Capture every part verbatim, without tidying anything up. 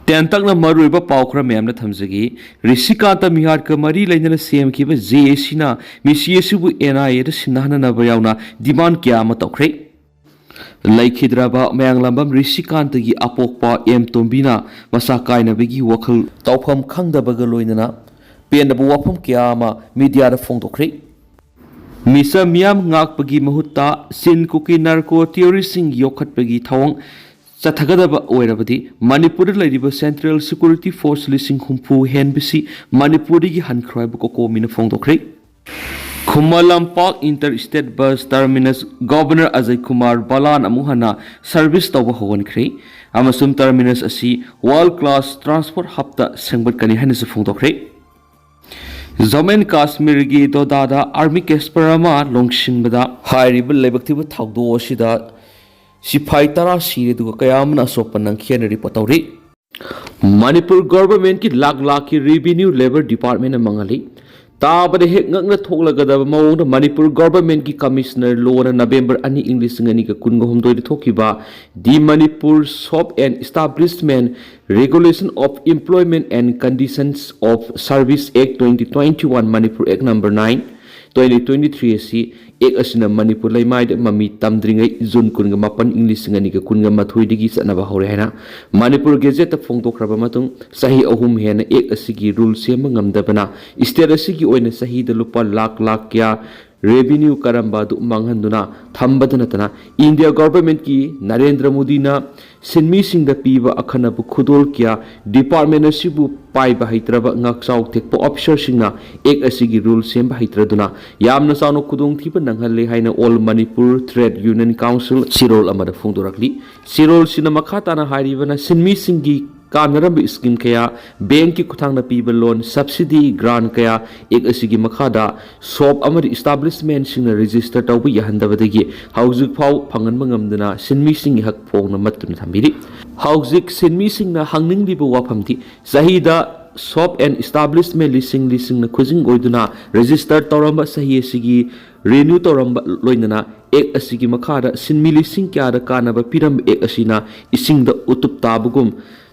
ꯇꯦꯟꯇꯛꯅ ꯃꯔꯨꯑꯣꯏꯕ ꯄꯥꯎ ꯈꯔ ꯃꯌꯥꯝꯅ ꯊꯝꯖꯒꯦ꯫ ꯔꯤꯁꯤꯀꯥꯟꯇ ꯃꯤꯍꯥꯠꯀ ꯃꯔꯤ ꯂꯩꯅꯅ ꯁꯦꯝꯈꯤꯕ ꯖꯦ ꯑꯦ ꯁꯤꯅ ꯃꯤꯁꯤ ꯑꯁꯤꯕꯨ ꯑꯦꯟ ꯑꯥꯏ ꯑꯦꯗ ꯁꯤꯟꯅꯍꯟꯅꯕ ꯌꯥꯎꯅ ꯗꯤꯃꯥꯟ ꯀꯌꯥ ꯑꯃ ꯇꯧꯈ꯭ꯔꯦ꯫ ꯂꯩꯈꯤꯗ꯭ꯔꯕ ꯃꯌꯥꯡꯂꯥꯝꯕꯝ ꯔꯤꯁꯤꯀꯥꯟꯇꯒꯤ ꯑꯄꯣꯛꯄ ꯑꯦꯝ ꯇꯣꯝꯕꯤꯅ ꯃꯁꯥ ꯀꯥꯏꯅꯕꯒꯤ ꯋꯥꯈꯜ ꯇꯧꯐꯝ ꯈꯪꯗꯕꯒ ꯂꯣꯏꯅꯅ ꯄꯦꯟꯗꯕ ꯋꯥꯐꯝ ꯀꯌꯥ ꯑꯃ ꯃꯤꯗꯤꯌꯥꯗ ꯐꯣꯡꯗꯣꯛꯈ꯭ꯔꯦ꯫ ꯃꯤꯆꯝ ꯃꯤꯌꯥꯝ ꯉꯥꯛꯄꯒꯤ ꯃꯍꯨꯠꯇ ꯆꯤꯟ ꯀꯨꯀꯤ ꯅꯥꯔꯀꯣ ꯇꯦꯔꯣꯔꯤꯁꯁꯤꯡ ꯌꯣꯛꯈꯠꯄꯒꯤ ꯊꯧꯑꯣꯡ ꯆꯠꯊꯒꯗꯕ ꯑꯣꯏꯔꯕꯗꯤ ꯃꯅꯤꯄꯨꯔꯗ ꯂꯩꯔꯤꯕ ꯁꯦꯟꯇ꯭ꯔꯦꯜ ꯁꯦꯀ꯭ꯌꯨꯔꯤꯇꯤ ꯐꯣꯔꯁ ꯂꯤꯁꯤꯡ ꯍꯨꯝꯐꯨ ꯍꯦꯟꯕꯁꯤ ꯃꯅꯤꯄꯨꯔꯗꯒꯤ ꯍꯟꯈ꯭ꯔꯣ ꯍꯥꯏꯕ ꯀꯣꯀꯣꯃꯤꯅ ꯐꯣꯡꯗꯣꯛꯈ꯭ꯔꯦ꯫ ꯈꯨꯃꯟ ꯂꯝꯄꯥꯛ inter state bus terminus governor Ajay Kumar ꯕꯂꯥꯟ ꯑꯃꯨꯛ ꯍꯟꯅ ꯁꯔꯚꯤꯁ ꯇꯧꯕ ꯍꯧꯍꯟꯈ꯭ꯔꯦ ꯑꯃꯁꯨꯡ ꯇꯔꯃꯤꯅꯁ ꯑꯁꯤ ꯋꯥꯔꯜꯗ ꯀ꯭ꯂꯥꯁ ꯇ꯭ꯔꯥꯟꯁꯄꯣꯔꯠ ꯍꯕꯇ ꯁꯦꯝꯒꯠꯀꯅꯤ ꯍꯥꯏꯅꯁꯨ ꯐꯣꯡꯗꯣꯛꯈ꯭ꯔꯦ꯫ ꯖꯝꯃꯨ ꯑꯦꯟ ꯀꯥꯁꯃꯤꯔꯒꯤ ꯗꯣꯗꯥꯗ ꯑꯥꯔꯃꯤ ꯀꯦꯁꯄꯔ ꯑꯃ ꯂꯣꯡꯁꯤꯟꯕꯗ ꯍꯥꯏꯔꯤꯕ ꯂꯥꯏꯕꯛ ꯊꯤꯕ ꯊꯧꯗꯣꯛ ꯑꯁꯤꯗ ꯁꯤꯐꯥꯏ ꯇꯔꯥ ꯁꯤꯔꯦ, ꯑꯗꯨꯒ ꯀꯌꯥ ꯑꯃꯅ ꯑꯁꯣꯛꯄ ꯅꯪꯈꯤ ꯍꯥꯏꯅ ꯔꯤꯄꯣꯔꯠ ꯇꯧꯔꯤ꯫ ꯃꯅꯤꯄꯨꯔ ꯒꯣꯚꯔꯟꯃꯦꯟꯠꯀꯤ ꯂꯥꯛ ꯂꯥꯛꯀꯤ ꯔꯦꯚꯤꯅ꯭ꯌꯨ ꯂꯦꯕꯔ ꯗꯤꯄꯥꯔꯠꯃꯦꯟꯅ ꯃꯥꯡꯍꯜꯂꯤ꯫ ꯇꯥꯕꯗ ꯍꯦꯛ ꯉꯛꯅ ꯊꯣꯛꯂꯒꯗꯕ ꯃꯑꯣꯡꯗ ꯃꯅꯤꯄꯨꯔ ꯒꯣꯚꯔꯟꯃꯦꯟꯠꯀꯤ ꯀꯃꯤꯁꯅꯔ ꯂꯣꯅ ꯅꯕꯦꯝꯕꯔ ꯑꯅꯤ, ꯏꯪ ꯂꯤꯁꯤꯡ ꯑꯅꯤꯒ ꯀꯨꯟꯒ ꯍꯨꯝꯗꯣꯏꯗ ꯊꯣꯛꯈꯤꯕ The Manipur Shop and Establishment Regulation of Employment and Conditions of Service Act twenty twenty-one, Manipur Act number nine, twenty twenty-three ꯑꯁꯤ ꯑꯦꯛ ꯑꯁꯤꯅ ꯃꯅꯤꯄꯨꯔ ꯂꯩꯃꯥꯏꯗ ꯃꯃꯤ ꯇꯝꯗ꯭ꯔꯤꯉꯩ ꯖꯨꯟ ꯀꯨꯟꯒ ꯃꯥꯄꯟ, ꯏꯪ ꯂꯤꯁꯤꯡ ꯑꯅꯤꯒ ꯀꯨꯟꯒ ꯃꯥꯊꯣꯏꯗꯒꯤ ꯆꯠꯅꯕ ꯍꯧꯔꯦ ꯍꯥꯏꯅ ꯃꯅꯤꯄꯨꯔ ꯒꯦꯖꯦꯠꯇ ꯐꯣꯡꯗꯣꯛꯈ꯭ꯔꯕ ꯃꯇꯨꯡ, ꯆꯍꯤ ꯑꯍꯨꯝ ꯍꯦꯟꯅ ꯑꯦꯛ ꯑꯁꯤꯒꯤ ꯔꯨꯜ ꯁꯦꯝꯕ ꯉꯝꯗꯕꯅ ꯁ꯭ꯇꯦꯠ ꯑꯁꯤꯒꯤ ꯑꯣꯏꯅ ꯆꯍꯤꯗ ꯂꯨꯄꯥ ꯂꯥꯛ ꯂꯥꯛ ꯀꯌꯥ ꯔꯦꯚꯤꯅ꯭ꯌꯨ ꯀꯔꯝꯕ ꯑꯗꯨ ꯃꯥꯡꯍꯟꯗꯨꯅ ꯊꯝꯕꯗ ꯅꯠꯇꯅ ꯏꯟꯗꯤꯌꯥ ꯒꯣꯚꯔꯟꯃꯦꯟꯠꯀꯤ ꯅꯔꯦꯟꯗ꯭ꯔ ꯃꯣꯗꯤꯅ ꯁꯤꯟꯃꯤꯁꯤꯡꯗ ꯄꯤꯕ ꯑꯈꯟꯅꯕ ꯈꯨꯗꯣꯜ ꯀꯌꯥ ꯗꯤꯄꯥꯔꯠꯃꯦꯟꯠ ꯑꯁꯤꯕꯨ ꯄꯥꯏꯕ ꯍꯩꯇ꯭ꯔꯕ ꯉꯥꯛꯆꯥꯎ ꯊꯦꯛꯄ ꯑꯣꯐꯤꯁꯔꯁꯤꯡꯅ ꯑꯦꯛ ꯑꯁꯤꯒꯤ ꯔꯨꯜ ꯁꯦꯝꯕ ꯍꯩꯇ꯭ꯔꯗꯨꯅ ꯌꯥꯝꯅ ꯆꯥꯎꯅ ꯈꯨꯗꯣꯡꯊꯤꯕ ꯅꯪꯍꯜꯂꯦ ꯍꯥꯏꯅ All Manipur Trade Union Council ꯆꯦꯔꯣꯜ ꯑꯃꯗ ꯐꯣꯡꯗꯣꯔꯛꯂꯤ꯫ ꯆꯦꯔꯣꯜꯁꯤꯅ ꯃꯈꯥ ꯇꯥꯅ ꯍꯥꯏꯔꯤꯕꯅ ꯁꯤꯟꯃꯤꯁꯤꯡꯒꯤ ꯀꯥꯟꯅꯔꯝꯕ ꯁ꯭ꯀꯤꯝ ꯀꯌꯥ, ꯕꯦꯡꯛꯀꯤ ꯈꯨꯠꯊꯥꯡꯗ ꯄꯤꯕ ꯂꯣꯟ, ꯁꯕꯁꯤꯗꯤ, ꯒ꯭ꯔꯥꯟꯠ ꯀꯌꯥ ꯑꯦꯛ ꯑꯁꯤꯒꯤ ꯃꯈꯥꯗ ꯁꯣꯞ ꯑꯃꯗꯤ ꯏꯁꯇꯥꯕ꯭ꯂꯤꯁꯃꯦꯟꯠꯁꯤꯡꯅ ꯔꯦꯖꯤꯁꯇꯔ ꯇꯧꯕ ꯌꯥꯍꯟꯗꯕꯗꯒꯤ ꯍꯧꯖꯤꯛ ꯐꯥꯎ ꯐꯪꯍꯟꯕ ꯉꯝꯗꯅ ꯁꯤꯟꯃꯤꯁꯤꯡꯒꯤ ꯍꯛ ꯐꯣꯡꯅ ꯃꯠꯇꯨꯅ ꯊꯝꯕꯤꯔꯤ꯫ ꯍꯧꯖꯤꯛ ꯁꯤꯟꯃꯤꯁꯤꯡꯅ ꯍꯪꯅꯤꯡꯂꯤꯕ ꯋꯥꯐꯝꯗꯤ ꯆꯍꯤꯗ ꯁꯣꯞ ꯑꯦꯟ ꯏꯁꯇꯥꯕ꯭ꯂꯤꯁꯃꯦꯟꯠ ꯂꯤꯁꯤꯡ ꯂꯤꯁꯤꯡꯅ ꯈꯨꯖꯤꯡ ꯑꯣꯏꯗꯨꯅ ꯔꯦꯖꯤꯁꯇꯔ ꯇꯧꯔꯝꯕ ꯆꯍꯤ ꯑꯁꯤꯒꯤ ꯔꯤꯅ꯭ꯌꯨ ꯇꯧꯔꯝꯕ ꯂꯣꯏꯅꯅ ꯑꯦꯛ ꯑꯁꯤꯒꯤ ꯃꯈꯥꯗ ꯁꯤꯟꯃꯤ ꯂꯤꯁꯤꯡ ꯀꯌꯥꯗ ꯀꯥꯟꯅꯕ ꯄꯤꯔꯝꯕ ꯑꯦꯛ ꯑꯁꯤꯅ ꯏꯁꯤꯡꯗ ꯎꯇꯨꯞ ꯇꯥꯕꯒꯨꯝ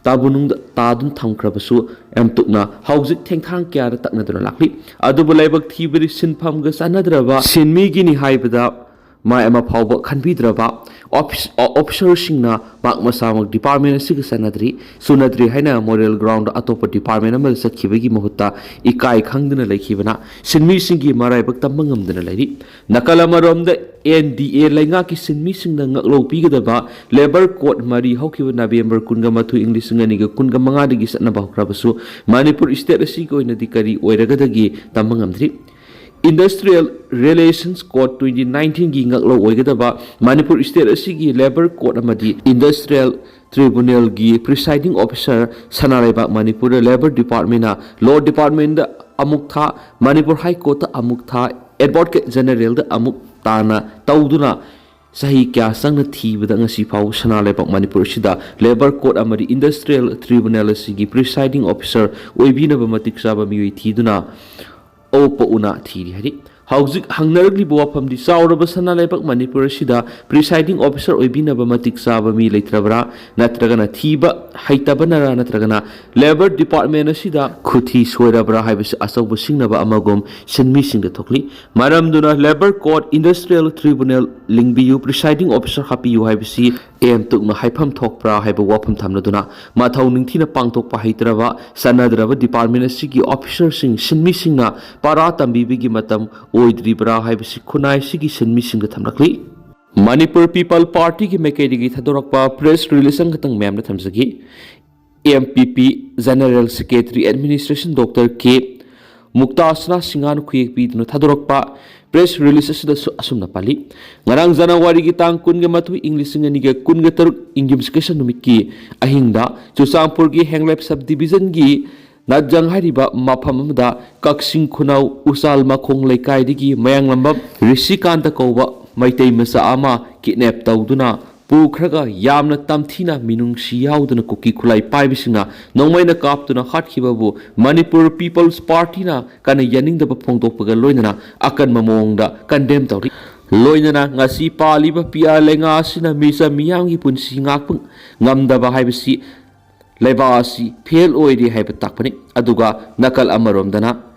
ꯇꯥꯕꯨ ꯅꯨꯡꯗ ꯇꯥꯗꯨꯅ ꯊꯝꯈ꯭ꯔꯕꯁꯨ ꯌꯥꯝ ꯇꯨꯛꯅ ꯍꯧꯖꯤꯛ ꯊꯦꯡꯊꯥꯡ ꯀꯌꯥꯗ ꯇꯛꯅꯗꯨꯅ ꯂꯥꯛꯂꯤ꯫ ꯑꯗꯨꯕꯨ ꯂꯥꯏꯕꯛ ꯊꯤꯕꯗꯤ ꯁꯤꯟꯐꯝꯒ ꯆꯥꯟꯅꯗ꯭ꯔꯕ ꯁꯤꯟꯃꯤꯒꯤꯅꯤ ꯍꯥꯏꯕꯗ ꯃꯥꯏ ꯑꯃ ꯐꯥꯎꯕ ꯈꯟꯕꯤꯗ꯭ꯔꯕ ꯑꯣꯐꯤꯁ-, ꯑꯣꯐꯤꯁꯔꯁꯤꯡꯅ ꯃꯍꯥꯛ ꯃꯁꯥꯃꯛ ꯗꯤꯄꯥꯔꯠꯃꯦꯟ ꯑꯁꯤꯒ ꯆꯠꯅꯗ꯭ꯔꯤ, ꯆꯨꯅꯗ꯭ꯔꯤ ꯍꯥꯏꯅ ꯃꯣꯔꯦꯜ ꯒ꯭ꯔꯥꯎꯟꯗ ꯑꯇꯣꯞꯄ ꯗꯤꯄꯥꯔꯠꯃꯦꯟ ꯑꯃꯗ ꯆꯠꯈꯤꯕꯒꯤ ꯃꯍꯨꯠꯇ ꯏꯀꯥꯏ ꯈꯪꯗꯅ ꯂꯩꯈꯤꯕꯅ ꯁꯤꯟꯃꯤꯁꯤꯡꯒꯤ ꯃꯔꯥꯏꯕꯛ ꯇꯝꯕ ꯉꯝꯗꯅ ꯂꯩꯔꯤ꯫ ꯅꯥꯀꯜ ꯑꯃꯔꯣꯝꯗ, ꯑꯦꯟ ꯗꯤ ꯑꯦ ꯂꯩꯉꯥꯛꯀꯤ ꯁꯤꯟꯃꯤꯁꯤꯡꯅ ꯉꯥꯛꯂꯧ ꯄꯤꯒꯗꯕ ꯂꯦꯕꯔ ꯀꯣꯗ ꯃꯔꯤ ꯍꯧꯈꯤꯕ ꯅꯕꯦꯝꯕꯔ ꯀꯨꯟꯒ ꯃꯥꯊꯣꯏ, ꯏꯪ ꯂꯤꯁꯤꯡ ꯑꯅꯤꯒ ꯀꯨꯟꯒ ꯃꯉꯥꯗꯒꯤ ꯆꯠꯅꯕ ꯍꯧꯈ꯭ꯔꯕꯁꯨ, ꯃꯅꯤꯄꯨꯔ ꯁ꯭ꯇꯦꯠ ꯑꯁꯤꯒꯤ ꯑꯣꯏꯅꯗꯤ ꯀꯔꯤ ꯑꯣꯏꯔꯒꯗꯒꯦ ꯇꯝꯕ ꯉꯝꯗ꯭ꯔꯤ꯫ Industrial Relations Code twenty nineteenꯒꯤ ꯉꯥꯛꯂꯧ ꯑꯣꯏꯒꯗꯕ ꯃꯅꯤꯄꯨꯔ ꯁ꯭ꯇꯦꯠ ꯑꯁꯤꯒꯤ ꯂꯦꯕꯔ ꯀꯣꯗ ꯑꯃꯗꯤ ꯏꯟꯗꯁꯇ꯭ꯔꯤꯌꯦꯜ ꯇ꯭ꯔꯤꯕꯨꯅꯦꯜꯒꯤ ꯄ꯭ꯔꯤꯁꯥꯏꯗꯤꯡ ꯑꯣꯐꯤꯁꯔ ꯁꯅꯥ ꯂꯩꯕꯥꯛ ꯃꯅꯤꯄꯨꯔꯗ ꯂꯦꯕꯔ ꯗꯤꯄꯥꯔꯠꯃꯦꯟꯅ ꯂꯣ ꯗꯤꯄꯥꯔꯠꯃꯦꯟꯗ ꯑꯃꯨꯛ ꯊꯥ, ꯃꯅꯤꯄꯨꯔ ꯍꯥꯏ ꯀꯣꯔꯠꯇ ꯑꯃꯨꯛ ꯊꯥ, ꯑꯦꯗꯚꯣꯀꯦꯠ ꯖꯦꯅꯔꯦꯜꯗ ꯑꯃꯨꯛ ꯇꯥꯅ ꯇꯧꯗꯨꯅ ꯆꯍꯤ ꯀꯌꯥ ꯆꯪꯅ ꯊꯤꯕꯗ ꯉꯁꯤ ꯐꯥꯎꯕ ꯁꯅꯥ ꯂꯩꯕꯥꯛ ꯃꯅꯤꯄꯨꯔ ꯑꯁꯤꯗ ꯂꯦꯕꯔ ꯀꯣꯗ ꯑꯃꯗꯤ ꯏꯟꯗꯁꯇ꯭ꯔꯤꯌꯦꯜ ꯇ꯭ꯔꯤꯕꯨꯅꯦꯜ ꯑꯁꯤꯒꯤ ꯄ꯭ꯔꯤꯁꯥꯏꯗꯤꯡ ꯑꯣꯐꯤꯁꯔ ꯑꯣꯏꯕꯤꯅꯕ ꯃꯇꯤꯛ ꯆꯥꯕ ꯃꯤꯑꯣꯏ ꯊꯤꯗꯨꯅ ꯑꯋꯣꯛꯄ ꯎꯅ ꯊꯤꯔꯤ ꯍꯥꯏꯔꯤ꯫ ꯍꯧꯖꯤꯛ ꯍꯪꯅꯔꯛꯂꯤꯕ ꯋꯥꯐꯝꯗꯤ ꯆꯥꯎꯔꯕ ꯁꯅꯥ ꯂꯩꯕꯥꯛ ꯃꯅꯤꯄꯨꯔ ꯑꯁꯤꯗ ꯄ꯭ꯔꯤꯁꯥꯏꯗꯤꯡ ꯑꯣꯐꯤꯁꯔ ꯑꯣꯏꯕꯤꯅꯕ ꯃꯇꯤꯛ ꯆꯥꯕ ꯃꯤ ꯂꯩꯇ꯭ꯔꯕ꯭ꯔꯥ, ꯅꯠꯇ꯭ꯔꯒꯅ ꯊꯤꯕ ꯍꯩꯇꯕꯅꯔꯥ, ꯅꯠꯇ꯭ꯔꯒꯅ ꯂꯦꯕꯔ ꯗꯤꯄꯥꯔꯠꯃꯦꯟ ꯑꯁꯤꯗ ꯈꯨꯊꯤ ꯁꯣꯏꯔꯕ꯭ꯔꯥ ꯍꯥꯏꯕꯁꯤ ꯑꯆꯧꯕ ꯁꯤꯡꯅꯕ ꯑꯃꯒꯨꯝ ꯁꯤꯟꯃꯤꯁꯤꯡꯗ ꯊꯣꯛꯂꯤ꯫ ꯃꯔꯝꯗꯨꯅ ꯂꯦꯕꯔ ꯀꯣꯗ, ꯏꯟꯗꯁꯇ꯭ꯔꯤꯌꯦꯜ ꯇ꯭ꯔꯤꯕꯨꯅꯦꯜ ꯂꯤꯡꯕꯤꯌꯨ, ꯄ꯭ꯔꯤꯁꯥꯏꯗꯤꯡ ꯑꯣꯐꯤꯁꯔ ꯍꯥꯞꯄꯤꯌꯨ ꯍꯥꯏꯕꯁꯤ ꯌꯥꯝ ꯇꯨꯛꯅ ꯍꯥꯏꯐꯝ ꯊꯣꯛꯄ꯭ꯔꯥ ꯍꯥꯏꯕ ꯋꯥꯐꯝ ꯊꯝꯂꯗꯨꯅ ꯃꯊꯧ ꯅꯤꯡꯊꯤꯅ ꯄꯥꯡꯊꯣꯛꯄ ꯍꯩꯇ꯭ꯔꯕ, ꯆꯠꯅꯗ꯭ꯔꯕ ꯗꯤꯄꯥꯔꯠꯃꯦꯟ ꯑꯁꯤꯒꯤ ꯑꯣꯐꯤꯁꯔꯁꯤꯡ, ꯁꯤꯟꯃꯤꯁꯤꯡꯅ ꯄꯔꯥ ꯇꯝꯕꯤꯕꯒꯤ ꯃꯇꯝ ꯑꯣꯏꯗ꯭ꯔꯤꯕ꯭ꯔꯥ ꯍꯥꯏꯕꯁꯤ ꯈꯨꯟꯅꯥꯏꯁꯤꯒꯤ ꯁꯤꯟꯃꯤꯁꯤꯡꯗ ꯊꯝꯂꯛꯂꯤ꯫ ꯃꯅꯤꯄꯨꯔ ꯄꯤꯄꯜ ꯄꯥꯔꯇꯤꯒꯤ ꯃꯥꯏꯀꯩꯗꯒꯤ ꯊꯥꯗꯣꯔꯛꯄ ꯄ꯭ꯔꯦꯁ ꯔꯤꯂꯤꯖ ꯑꯃꯈꯛꯇꯪ ꯃꯌꯥꯝꯗ ꯊꯝꯖꯒꯦ꯫ ꯑꯦꯝ ꯄꯤ ꯄꯤ ꯖꯦꯅꯔꯦꯜ ꯁꯦꯀ꯭ꯔꯦꯇꯔꯤ ꯑꯦꯗꯃꯤꯅꯤꯁꯇ꯭ꯔꯦꯁꯟ ꯗꯣꯛꯇꯔ ꯀꯦ ꯃꯨꯛꯇꯥꯁꯅꯥ ꯁꯤꯡꯍꯥꯅ ꯈꯨꯌꯦꯛ ꯄꯤꯗꯨꯅ ꯊꯥꯗꯣꯔꯛꯄ ꯄ꯭ꯔꯦꯁ ꯔꯤꯂꯤꯖ ꯑꯁꯤꯗꯁꯨ ꯑꯁꯨꯝꯅ ꯄꯜꯂꯤ꯫ ꯉꯔꯥꯡ ꯖꯅꯋꯥꯔꯤꯒꯤ ꯇꯥꯡ ꯀꯨꯟꯒ ꯃꯥꯊꯣꯏ, ꯏꯪ ꯂꯤꯁꯤꯡ ꯑꯅꯤꯒ ꯀꯨꯟꯒ ꯇꯔꯨꯛ, ꯏꯪꯒꯤꯝꯁꯀꯤꯁꯟ ꯅꯨꯃꯤꯠꯀꯤ ꯑꯍꯤꯡꯗ ꯆꯨꯔꯆꯥꯟꯄꯨꯔꯒꯤ ꯍꯦꯡꯂꯦꯞ ꯁꯕ ꯗꯤꯕꯤꯖꯟꯒꯤ ꯅꯥꯠꯖꯪ ꯍꯥꯏꯔꯤꯕ ꯃꯐꯝ ꯑꯃꯗ ꯀꯛꯆꯤꯡ ꯈꯨꯅꯧ ꯎꯆꯥꯜ ꯃꯈꯣꯡ ꯂꯩꯀꯥꯏꯗꯒꯤ ꯃꯌꯥꯡꯂꯝꯕꯝ ꯔꯤꯁꯤꯀꯥꯟꯇ ꯀꯧꯕ ꯃꯩꯇꯩ ꯃꯆꯥ ꯑꯃ ꯀꯤꯗꯅꯦꯞ ꯇꯧꯗꯨꯅ ꯄꯨꯈ꯭ꯔꯒ ꯌꯥꯝꯅ ꯇꯝꯊꯤꯅ ꯃꯤꯅꯨꯡꯁꯤ ꯌꯥꯎꯗꯅ ꯀꯨꯀꯤ ꯈꯨꯠꯂꯥꯏ ꯄꯥꯏꯕꯁꯤꯡꯅ ꯅꯣꯡꯃꯩꯅ ꯀꯥꯞꯇꯨꯅ ꯍꯥꯠꯈꯤꯕꯕꯨ ꯃꯅꯤꯄꯨꯔ ꯄꯤꯄꯜꯁ ꯄꯥꯔꯇꯤꯅ ꯀꯟꯅ ꯌꯥꯅꯤꯡꯗꯕ ꯐꯣꯡꯗꯣꯛꯄꯒ ꯂꯣꯏꯅꯅ ꯑꯀꯟꯕ ꯃꯑꯣꯡꯗ ꯀꯟꯗꯦꯝ ꯇꯧꯔꯤ꯫ ꯂꯣꯏꯅꯅ ꯉꯁꯤ ꯄꯥꯜꯂꯤꯕ ꯄꯤꯌꯥꯔ ꯂꯩꯉꯥꯛ ꯑꯁꯤꯅ ꯃꯤꯆꯝ ꯃꯤꯌꯥꯝꯒꯤ ꯄꯨꯟꯁꯤ ꯉꯥꯛꯄ ꯉꯝꯗꯕ ꯍꯥꯏꯕꯁꯤ ꯂꯩꯕꯥꯛ ꯑꯁꯤ ꯐꯦꯜ ꯑꯣꯏꯔꯤ ꯍꯥꯏꯕ ꯇꯥꯛꯄꯅꯤ꯫ ꯑꯗꯨꯒ ꯅꯥꯀꯜ ꯑꯃꯔꯣꯝꯗꯅ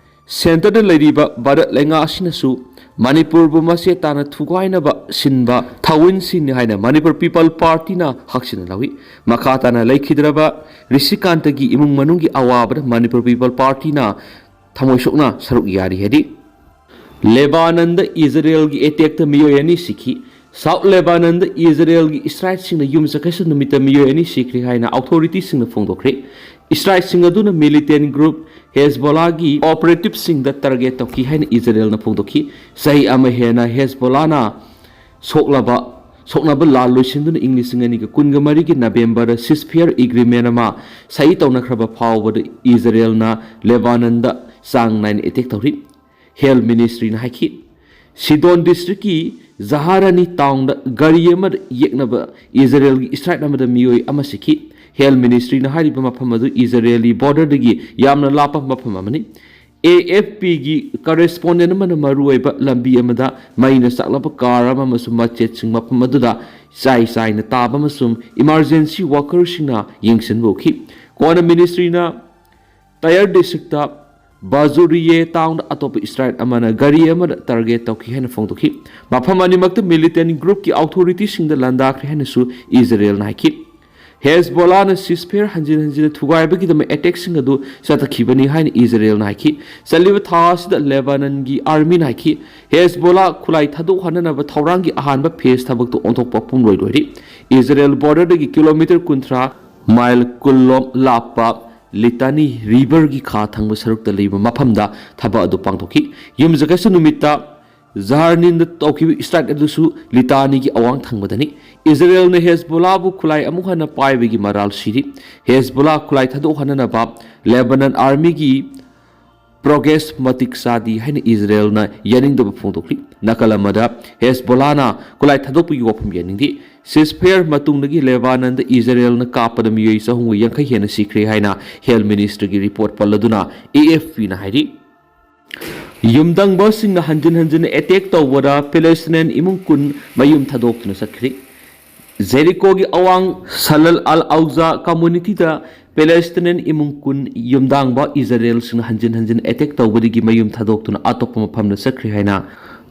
ꯁꯦꯟꯇꯔꯗ ꯂꯩꯔꯤꯕ ꯚꯥꯔꯠ ꯂꯩꯉꯥꯛ ꯑꯁꯤꯅꯁꯨ ꯃꯅꯤꯄꯨꯔꯕꯨ ꯃꯆꯦꯠ ꯇꯥꯅ ꯊꯨꯒꯥꯏꯅꯕ ꯁꯤꯟꯕ ꯊꯧꯑꯣꯏꯟꯁꯤꯡꯅꯤ ꯍꯥꯏꯅ ꯃꯅꯤꯄꯨꯔ ꯄꯤꯄꯜ ꯄꯥꯔꯇꯤꯅ ꯍꯛꯆꯤꯟꯅ ꯂꯧꯏ꯫ ꯃꯈꯥ ꯇꯥꯅ ꯂꯩꯈꯤꯗ꯭ꯔꯕ ꯔꯤꯁꯤꯀꯥꯟꯇꯒꯤ ꯏꯃꯨꯡ ꯃꯅꯨꯡꯒꯤ ꯑꯋꯥꯕꯗ ꯃꯅꯤꯄꯨꯔ ꯄꯤꯄꯜ ꯄꯥꯔꯇꯤꯅ ꯊꯃꯣꯏ ꯁꯣꯛꯅ ꯁꯔꯨꯛ ꯌꯥꯔꯤ ꯍꯥꯏꯔꯤ꯫ ꯂꯦꯕꯥꯅꯟꯗ ꯏꯖꯔꯦꯜꯒꯤ ꯑꯦꯇꯦꯛꯇ ꯃꯤꯑꯣꯏ ꯑꯅꯤ ꯁꯤꯈꯤ꯫ ꯁꯥꯎꯠ ꯂꯦꯕꯥꯅꯟꯗ ꯏꯖꯔꯦꯜꯒꯤ ꯏꯁꯇ꯭ꯔꯥꯏꯛꯁꯤꯡꯅ ꯌꯨꯝꯁꯀꯩꯁ ꯅꯨꯃꯤꯠꯇ ꯃꯤꯑꯣꯏ ꯑꯅꯤ ꯁꯤꯈ꯭ꯔꯦ ꯍꯥꯏꯅ ꯑꯣꯊꯣꯔꯤꯇꯤꯁꯤꯡꯅ ꯐꯣꯡꯗꯣꯛꯈ꯭ꯔꯦ꯫ ꯏꯁꯇ꯭ꯔꯥꯏꯛꯁꯤꯡ ꯑꯗꯨꯅ ꯃꯤꯂꯤꯇꯦꯟ ꯒ꯭ꯔꯨꯞ ꯍꯦꯖꯕꯣꯂꯥꯒꯤ ꯑꯣꯄꯔꯦꯇꯤꯚꯁꯤꯡꯗ ꯇꯥꯔꯒꯦꯠ ꯇꯧꯈꯤ ꯍꯥꯏꯅ ꯏꯖꯔꯦꯜꯅ ꯐꯣꯡꯗꯣꯛꯈꯤ꯫ ꯆꯍꯤ ꯑꯃ ꯍꯦꯟꯅ ꯍꯦꯖꯕꯣꯂꯥꯅ ꯁꯣꯛꯂꯕ ꯁꯣꯛꯅꯕ ꯂꯥꯟ ꯂꯣꯏꯁꯤꯟꯗꯨꯅ ꯏꯪ ꯂꯤꯁꯤꯡ ꯑꯅꯤꯒ ꯀꯨꯟꯒ ꯃꯔꯤꯒꯤ ꯅꯕꯦꯝꯕꯔꯗ ꯁꯤꯁꯐꯤꯌꯔ ꯑꯦꯒ꯭ꯔꯤꯃꯦꯟ ꯑꯃ ꯁꯍꯤ ꯇꯧꯅꯈ꯭ꯔꯕ ꯐꯥꯎꯕꯗ ꯏꯖꯔꯦꯜꯅ ꯂꯦꯕꯥꯅꯟꯗ ꯆꯥꯡ ꯅꯥꯏꯅ ꯑꯦꯇꯦꯛ ꯇꯧꯔꯤ꯫ ꯍꯦꯜꯊ ꯃꯤꯅꯤꯁꯇ꯭ꯔꯤꯅ ꯍꯥꯏꯈꯤ꯫ ꯁꯤꯗꯣꯟ ꯗꯤꯁꯇ꯭ꯔꯤꯛꯀꯤ ꯖꯍꯥꯔꯥꯅꯤ ꯇꯥꯎꯟꯗ ꯒꯥꯔꯤ ꯑꯃꯗ ꯌꯦꯛꯅꯕ ꯏꯖꯔꯦꯜꯒꯤ ꯏꯁꯇ꯭ꯔꯥꯏꯛ ꯑꯃꯗ ꯃꯤꯑꯣꯏ ꯑꯃ ꯁꯤꯈꯤ꯫ ꯍꯦꯜꯊ ꯃꯤꯅꯤꯁꯇ꯭ꯔꯤꯅ ꯍꯥꯏꯔꯤꯕ ꯃꯐꯝ ꯑꯗꯨ ꯏꯖꯔꯦꯜꯒꯤ ꯕꯣꯔꯗꯔꯗꯒꯤ ꯌꯥꯝꯅ ꯂꯥꯞꯄ ꯃꯐꯝ ꯑꯃꯅꯤ꯫ ꯑꯦ ꯑꯦꯐ ꯄꯤꯒꯤ ꯀꯔꯦꯁꯄꯣꯟꯗꯦꯟ ꯑꯃꯅ ꯃꯔꯨꯑꯣꯏꯕ ꯂꯝꯕꯤ ꯑꯃꯗ ꯃꯩꯅ ꯆꯥꯛꯂꯕ ꯀꯥꯔ ꯑꯃ ꯑꯃꯁꯨꯡ ꯃꯆꯦꯠꯁꯤꯡ ꯃꯐꯝ ꯑꯗꯨꯗ ꯆꯥꯏ ꯆꯥꯏꯅ ꯇꯥꯕ ꯑꯃꯁꯨꯡ ꯏꯃꯥꯔꯖꯦꯟꯁꯤ ꯋꯥꯀꯔꯁꯤꯡꯅ ꯌꯦꯡꯁꯤꯟꯕ ꯎꯈꯤ꯫ ꯀꯣꯟꯅ ꯃꯤꯅꯤꯁꯇ꯭ꯔꯤꯅ ꯇꯌꯔ ꯗꯤꯁꯇ꯭ꯔꯤꯛꯇ ꯕꯥꯖꯨꯔꯤꯌꯦ ꯇꯥꯎꯟꯗ ꯑꯇꯣꯞꯄ ꯏꯁꯇ꯭ꯔꯥꯏꯛ ꯑꯃꯅ ꯒꯥꯔꯤ ꯑꯃꯗ ꯇꯥꯔꯒꯦꯠ ꯇꯧꯈꯤ ꯍꯥꯏꯅ ꯐꯣꯡꯗꯣꯛꯈꯤ꯫ ꯃꯐꯝ ꯑꯅꯤꯃꯛꯇ ꯃꯤꯂꯤꯇꯦꯟ ꯒ꯭ꯔꯨꯞꯀꯤ ꯑꯣꯊꯣꯔꯤꯇꯤꯁꯤꯡꯗ ꯂꯥꯟꯗꯥꯈ꯭ꯔꯦ ꯍꯥꯏꯅꯁꯨ ꯏꯖꯔꯦꯜꯅ ꯍꯥꯏꯈꯤ꯫ ꯍꯦꯖꯕꯣꯂꯥꯅ ꯁꯤꯁꯐꯦꯌꯔ ꯍꯟꯖꯤꯟ ꯍꯟꯖꯤꯟꯅ ꯊꯨꯒꯥꯏꯕꯒꯤꯗꯃꯛ ꯑꯦꯇꯦꯛꯁꯤꯡ ꯑꯗꯨ ꯆꯠꯊꯈꯤꯕꯅꯤ ꯍꯥꯏꯅ ꯏꯖꯔꯦꯜꯅ ꯍꯥꯏꯈꯤ꯫ ꯆꯠꯂꯤꯕ ꯊꯥ ꯑꯁꯤꯗ ꯂꯦꯕꯥꯅꯟꯒꯤ ꯑꯥꯔꯃꯤꯅ ꯍꯥꯏꯈꯤ, ꯍꯦꯖꯕꯣꯂꯥ ꯈꯨꯠꯂꯥꯏ ꯊꯥꯗꯣꯛꯍꯟꯅꯅꯕ ꯊꯧꯔꯥꯡꯒꯤ ꯑꯍꯥꯟꯕ ꯐꯦꯖ ꯊꯕꯛꯇꯨ ꯑꯣꯟꯊꯣꯛꯄ ꯄꯨꯡꯂꯣꯏ ꯂꯣꯏꯔꯤ꯫ ꯏꯖꯔꯦꯜ ꯕꯣꯔꯗꯔꯗꯒꯤ ꯀꯤꯂꯣꯃꯤꯇꯔ ꯀꯨꯟꯊ꯭ꯔꯥ, ꯃꯥꯏꯜ ꯀꯨꯟꯂꯣꯝ ꯂꯥꯞꯄ ꯂꯤꯇꯥꯅꯤ ꯔꯤꯚꯔꯒꯤ ꯈꯥ ꯊꯪꯕ ꯁꯔꯨꯛꯇ ꯂꯩꯕ ꯃꯐꯝꯗ ꯊꯕꯛ ꯑꯗꯨ ꯄꯥꯡꯊꯣꯛꯈꯤ꯫ ꯌꯨꯝꯁꯀꯩꯁ ꯅꯨꯃꯤꯠꯇ ꯖꯍꯥꯔꯅꯤꯟꯗ ꯇꯧꯈꯤꯕ ꯏꯁꯇ꯭ꯔꯥꯏꯛ ꯑꯗꯨꯁꯨ ꯂꯤꯇꯥꯅꯤꯒꯤ ꯑꯋꯥꯡ ꯊꯪꯕꯗꯅꯤ꯫ ꯏꯖꯔꯦꯜꯅ ꯍꯦꯖꯕꯣꯂꯥꯕꯨ ꯈꯨꯠꯂꯥꯏ ꯑꯃꯨꯛ ꯍꯟꯅ ꯄꯥꯏꯕꯒꯤ ꯃꯔꯥꯜ ꯁꯤꯔꯤ꯫ ꯍꯦꯖꯕꯣꯂꯥ ꯈꯨꯠꯂꯥꯏ ꯊꯥꯗꯣꯛꯍꯟꯅꯅꯕ ꯂꯦꯕꯅꯟ ꯑꯥꯔꯃꯤꯒꯤ ꯄ꯭ꯔꯣꯒ꯭ꯔꯦꯁ ꯃꯇꯤꯛ ꯆꯥꯗꯦ ꯍꯥꯏꯅ ꯏꯖꯔꯦꯜꯅ ꯌꯥꯅꯤꯡꯗꯕ ꯐꯣꯡꯗꯣꯛꯂꯤ꯫ ꯅꯥꯀꯜ ꯑꯃꯗ ꯍꯦꯖꯕꯣꯂꯥꯅ ꯈꯨꯠꯂꯥꯏ ꯊꯥꯗꯣꯛꯄꯒꯤ ꯋꯥꯐꯝ ꯌꯥꯅꯤꯡꯗꯦ꯫ ꯁꯤꯁꯐꯦꯌꯔ ꯃꯇꯨꯡꯗꯒꯤ ꯂꯦꯕꯥꯅꯟꯗ ꯏꯖꯔꯦꯜꯅ ꯀꯥꯞꯄꯗ ꯃꯤꯑꯣꯏ ꯆꯍꯨꯝꯒ ꯌꯥꯡꯈꯩ ꯍꯦꯟꯅ ꯁꯤꯈ꯭ꯔꯦ ꯍꯥꯏꯅ ꯍꯦꯜꯊ ꯃꯤꯅꯤꯁꯇ꯭ꯔꯤꯒꯤ ꯔꯤꯄꯣꯔꯠ ꯄꯜꯂꯗꯨꯅ ꯑꯦ ꯑꯦꯐ ꯄꯤꯅ ꯍꯥꯏꯔꯤ꯫ ꯌꯨꯝꯊꯪꯕꯁꯤꯡꯅ ꯍꯟꯖꯤꯟ ꯍꯟꯖꯤꯟ ꯑꯦꯇꯦꯛ ꯇꯧꯕꯗ ꯄꯦꯂꯦꯁꯇꯤꯅꯤꯌꯟ ꯏꯃꯨꯡ ꯀꯨꯟ ꯃꯌꯨꯝ ꯊꯥꯗꯣꯛꯇꯨꯅ ꯆꯠꯈ꯭ꯔꯦ꯫ ꯖꯦꯔꯤꯀꯣꯒꯤ ꯑꯋꯥꯡ ꯁꯂꯜ ꯑꯜ ꯑꯧꯖꯥ ꯀꯝꯃ꯭ꯌꯨꯅꯤꯇꯤꯗ ꯄꯦꯂꯦꯁꯇꯤꯅꯤꯌꯟ ꯏꯃꯨꯡ ꯀꯨꯟ ꯌꯨꯝꯗꯥꯡꯕ ꯏꯖꯔꯦꯜꯁꯤꯡꯅ ꯍꯟꯖꯤꯟ ꯍꯟꯖꯤꯟ ꯑꯦꯇꯦꯛ ꯇꯧꯕꯗꯒꯤ ꯃꯌꯨꯝ ꯊꯥꯗꯣꯛꯇꯨꯅ ꯑꯇꯣꯞꯄ ꯃꯐꯝꯗ ꯆꯠꯈ꯭ꯔꯦ ꯍꯥꯏꯅ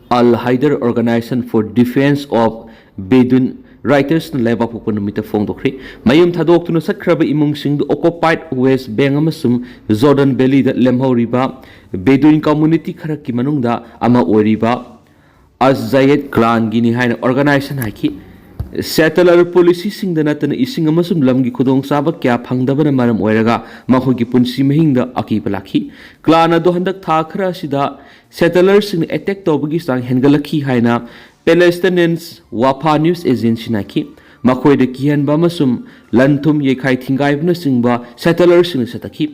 ꯑꯜ Hyder Organisation for Defence of Bedouin Rights ꯅ ꯂꯩꯕꯥꯛꯄꯣꯛꯄ ꯅꯨꯃꯤꯠꯇ ꯐꯣꯡꯗꯣꯛꯈ꯭ꯔꯦ꯫ ꯃꯌꯨꯝ ꯊꯥꯗꯣꯛꯇꯨꯅ ꯆꯠꯈ꯭ꯔꯕ ꯏꯃꯨꯡꯁꯤꯡꯗꯨ ꯑꯣꯀꯨꯄꯥꯏꯗ ꯋꯦꯁ ꯕꯦꯡꯛ ꯑꯃꯁꯨꯡ ꯖꯣꯔꯗꯟ ꯚꯦꯂꯤꯗ ꯂꯦꯝꯍꯧꯔꯤꯕ ꯕꯦꯗꯨꯏꯟ ꯀꯝꯃ꯭ꯌꯨꯅꯤꯇꯤ ꯈꯔꯒꯤ ꯃꯅꯨꯡꯗ ꯑꯃ ꯑꯣꯏꯔꯤꯕ ꯑꯁ ꯖꯥꯌꯦꯗ ꯀ꯭ꯂꯥꯟꯒꯤꯅꯤ ꯍꯥꯏꯅ Organisation ꯍꯥꯏꯈꯤ꯫ ꯁꯦꯇꯂꯔ ꯄꯣꯂꯤꯁꯤꯁꯤꯡꯗ ꯅꯠꯇꯅ ꯏꯁꯤꯡ ꯑꯃꯁꯨꯡ ꯂꯝꯒꯤ ꯈꯨꯗꯣꯡꯆꯥꯕ ꯀꯌꯥ ꯐꯪꯗꯕꯅ ꯃꯔꯝ ꯑꯣꯏꯔꯒ ꯃꯈꯣꯏꯒꯤ ꯄꯨꯟꯁꯤ ꯃꯍꯤꯡꯗ ꯑꯀꯤꯕ ꯂꯥꯛꯈꯤ꯫ ꯀ꯭ꯂꯥꯟ ꯑꯗꯨ ꯍꯟꯗꯛ ꯊꯥ ꯈꯔ ꯑꯁꯤꯗ ꯁꯦꯇꯂꯔꯁꯤꯡꯅ ꯑꯦꯇꯦꯛ ꯇꯧꯕꯒꯤ ꯆꯥꯡ ꯍꯦꯟꯒꯠꯂꯛꯈꯤ ꯍꯥꯏꯅ ꯄꯦꯂꯦꯁꯇꯤꯅꯤꯌꯟꯁ ꯋꯥꯐꯥ ꯅ꯭ꯌꯨꯁ ꯑꯦꯖꯦꯟꯁꯤꯅ ꯍꯥꯏꯈꯤ꯫ ꯃꯈꯣꯏꯗ ꯀꯤꯍꯟꯕ ꯑꯃꯁꯨꯡ ꯂꯟ ꯊꯨꯝ ꯌꯩꯈꯥꯏ ꯊꯤꯡꯒꯥꯏꯕꯅꯆꯤꯡꯕ ꯁꯦꯇꯂꯔꯁꯤꯡꯅ ꯆꯠꯊꯈꯤ꯫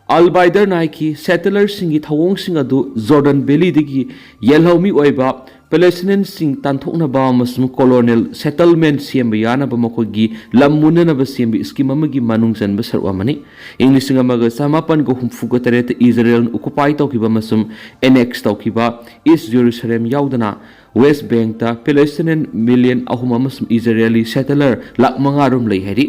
ꯑꯜ ꯕꯥꯏꯗꯔꯅ ꯍꯥꯏꯈꯤ, ꯁꯦꯇꯂꯔꯁꯤꯡꯒꯤ ꯊꯧꯑꯣꯡꯁꯤꯡ ꯑꯗꯨ ꯖꯣꯔꯗꯟ ꯚꯦꯂꯤꯗꯒꯤ ꯌꯦꯜꯍꯧꯃꯤ ꯑꯣꯏꯕ ꯄꯦꯂꯦꯁꯇꯤꯅꯤꯌꯟꯁꯤꯡ ꯇꯥꯟꯊꯣꯛꯅꯕ ꯑꯃꯁꯨꯡ ꯀꯣꯂꯣꯅꯤꯌꯦꯜ ꯁꯦꯇꯜꯃꯦꯟꯠ ꯁꯦꯝꯕ ꯌꯥꯅꯕ ꯃꯈꯣꯏꯒꯤ ꯂꯝ ꯃꯨꯟꯅꯅꯕ ꯁꯦꯝꯕ ꯁ꯭ꯀꯤꯝ ꯑꯃꯒꯤ ꯃꯅꯨꯡ ꯆꯟꯕ ꯁꯔꯨꯛ ꯑꯃꯅꯤ꯫ ꯏꯪ ꯂꯤꯁꯤꯡ ꯑꯃꯒ ꯆꯃꯥꯄꯟꯒ ꯍꯨꯝꯐꯨꯒ ꯇꯔꯦꯠꯇ ꯏꯖꯔꯦꯜꯅ ꯑꯣꯀꯨꯄꯥꯏ ꯇꯧꯈꯤꯕ ꯑꯃꯁꯨꯡ ꯑꯦꯅꯦꯛꯁ ꯇꯧꯈꯤꯕ ꯏꯁ ꯖꯦꯔꯨꯁꯥꯂꯦꯝ ꯌꯥꯎꯗꯅ ꯋꯦꯁ ꯕꯦꯡꯛꯇ ꯄꯦꯂꯦꯁꯇꯤꯅꯤꯌꯟ ꯃꯤꯂꯤꯌꯟ ꯑꯍꯨꯝ ꯑꯃꯁꯨꯡ ꯏꯖꯔꯦꯂꯤ ꯁꯦꯇꯂꯔ ꯂꯥꯈ ꯃꯉꯥ ꯔꯣꯝ ꯂꯩ ꯍꯥꯏꯔꯤ꯫